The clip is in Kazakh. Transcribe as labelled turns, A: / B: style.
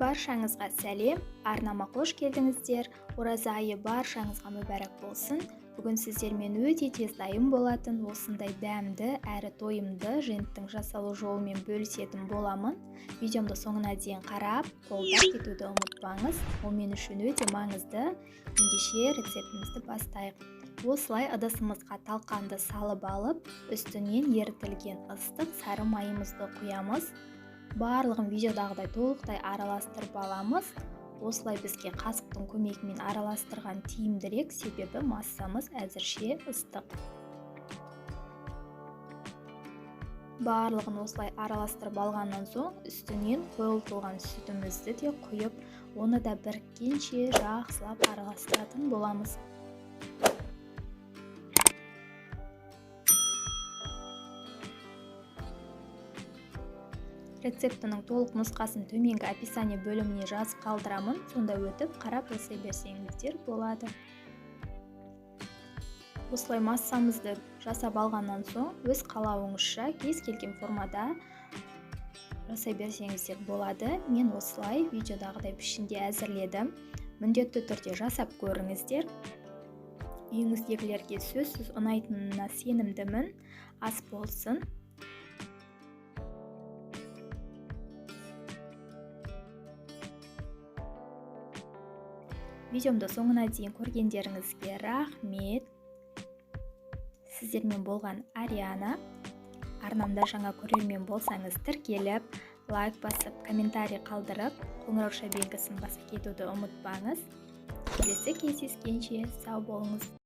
A: Баршаңызға сәлем, арнама қош келдіңіздер. Ораза айы баршаңызға мүбәрак болсын. Бүгін сіздермен өте тез дайын болатын осындай дәмді әрі тойымды женттің жасалу жолымен бөлісетін боламын. Видеомды соңына дейін қарап, қолдап кетуді ұмытпаңыз. Ол мен үшін өте маңызды. Ендеше рецептімізді бастайық. Осылай ыдысымызға талқанды салып алып, үстінен ерітілген ыстық сары майымызды құямыз. Барлығын видеодағыдай толықтай араластырып аламыз. Осылай бізге қасықтың көмегімен араластырған тиімдірек, себебі массамыз әзірше ыстық. Барлығын осылай араластырып алғаннан соң үстінен қойылтылған сүтімізді де құйып, оны да біріккенше жақсылап араластыратын боламыз. Рецептінің толық нұсқасын төменгі описание бөліміне жазып қалдырамын, сонда өтіп қарап жасай берсеңіздер болады. Осылай массамызды жасап алғаннан соң өз қалауыңызша кез келген формада жасай берсеңіздер болады. Мен осылай видеодағыдай пішінде әзірледім. Міндетті түрде жасап көріңіздер. Үйіңіздегілерге сөзсіз ұнайтынына сенімдімін. Ас болсын. Видеомды соңына дейін көргендеріңізге рахмет. Сіздермен болған Ариана. Арнамда жаңа көрермен болсаңыз тіркеліп, лайк басып, комментарий қалдырып, қоңырауша белгісін басып кетуді ұмытпаңыз. Келесі кездескенше сау болыңыз.